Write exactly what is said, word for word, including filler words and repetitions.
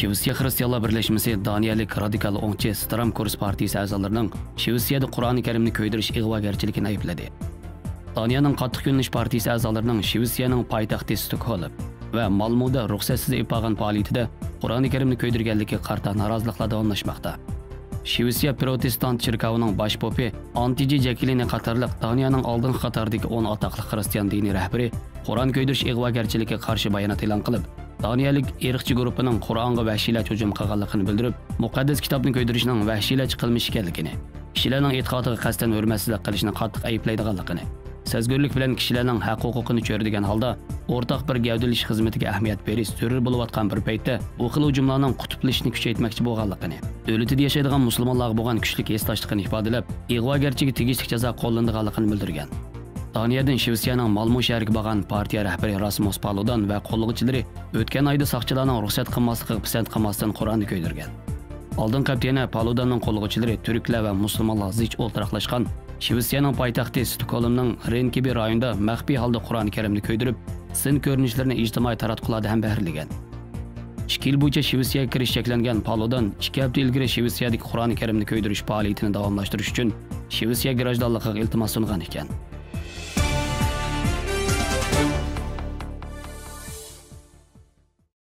شىۋېتسىيە خىرىستىيانلار بىرلەشمىسى دانىيەلىك رادىكال ئوڭچى سترام كۇرس پارتىيىسى ئەزالىرىنىڭ شىۋېتسىيەدە قۇرئانى كەرىمنى كۆيدۈرۈش ئىغۋاگەرچىلىكىنى ئەيىبلىدى. دانىيەنىڭ قاتتىق يۆنىلىش پارتىيىسى ئەزالىرىنىڭ شىۋېتسىيەنىڭ پايتەختى ستوكھولم ۋە مالمودا رۇخسەتسىز ئېلىپ بارغان پائالىيىتىدە قۇرئانى كەرىمنى كۆيدۈرگەنلىكىگە قارىتا نارازىلىقلار داۋاملاشماقتا. شىۋېتسىيە پروتېستانت چېركاۋىنىڭ باش پوپى ئانتىجى جەكلىنى قاتارلىق دانىيەنىڭ ئالدىنقى قاتاردىكى ئون ئاتاقلىق خىرىستىيان دىنىي رەھبىرى قۇرئان كۆيدۈرۈش ئىغۋاگەرچىلىكىگە قارشى بايانات ئېلان قىلىپ، دانىيەلىك ئىرقچى گۇرۇپپىنىڭ قۇرئانغا ۋەھشىيلەرچە ھۇجۇم قىلغانلىقىنى بىلدۈرۈپ، مۇقەددەس كىتابنى كۆيدۈرۈشنىڭ ۋەھشىيلەرچە قىلمىش ئىكەنلىكىنى، كىشىلەرنىڭ ئېتىقادىغا قەستەن ھۆرمەتسىزلىك قىلىشنى قاتتىق ئەيىبلەيدىغانلىقىنى، سەزگۈرلۈك بىلەن كىشىلەرنىڭ ھەق-ھوقۇقىنى چۆرىدىگەن ھالدا ئورتاق بىر گەۋدىلىشىش خىزمىتىگە ئەھمىيەت بېرىش زۆرۈر بولۇۋاتقان بىر پەيتتە، بۇ خىل ھۇجۇملارنىڭ قۇتۇپلىشىشىنى كۈچەيتمەكچى بولغانلىقىنى، دۆلىتىدە ياشايدىغان مۇسۇلمانلارغا بولغان كۈچلۈك ھېسداشلىقىنى ئىپادىلەپ، ئىغۋاگەرچىگە تېگىشلىك جازا قوللىنىدىغانلىقىنى بىلدۈرگەن. دانىيەدىن شىۋېتسىيەنىڭ مالمو شەھىرىگە بارغان پارتىيە رەھبىرى راسمۇس پالۇدان ۋە قوللىغۇچىلىرى ئۆتكەن ئايدا ساقچىلارنىڭ رۇخسەت قىلماسلىقىغا پىسەنت قىلماستىن قۇرئاننى كۆيدۈرگەن. ئالدىنقى ھەپتە يەنە پالۇداننىڭ قوللىغۇچىلىرى تۈركلەر ۋە مۇسۇلمانلار زىچ ئولتۇراقلاشقان شىۋېتسىيەنىڭ پايتەختى ستوكھولمنىڭ رېنكىبى رايونىدا مەخپىي ھالدا قۇرئانى كەرىمنى كۆيدۈرۈپ، سىن كۆرۈنۈشلىرىنى ئىجتىمائىي تاراتقۇلاردا ھەم بەھرىلىگەن. ئىككى يىل بويىچە شىۋېتسىيەگە كىرىش چەكلەنگەن پالۇدان ئىككى ھەپتە ئىلگىرى شىۋېتسىيەدىكى قۇرئانى كەرىمنى كۆيدۈرۈش پائالىيىتىنى داۋاملاشتۇرۇش ئۈچۈن شىۋېتسىيە گراژدانلىقىغا ئىلتىماس سۇنغان ئىكەن.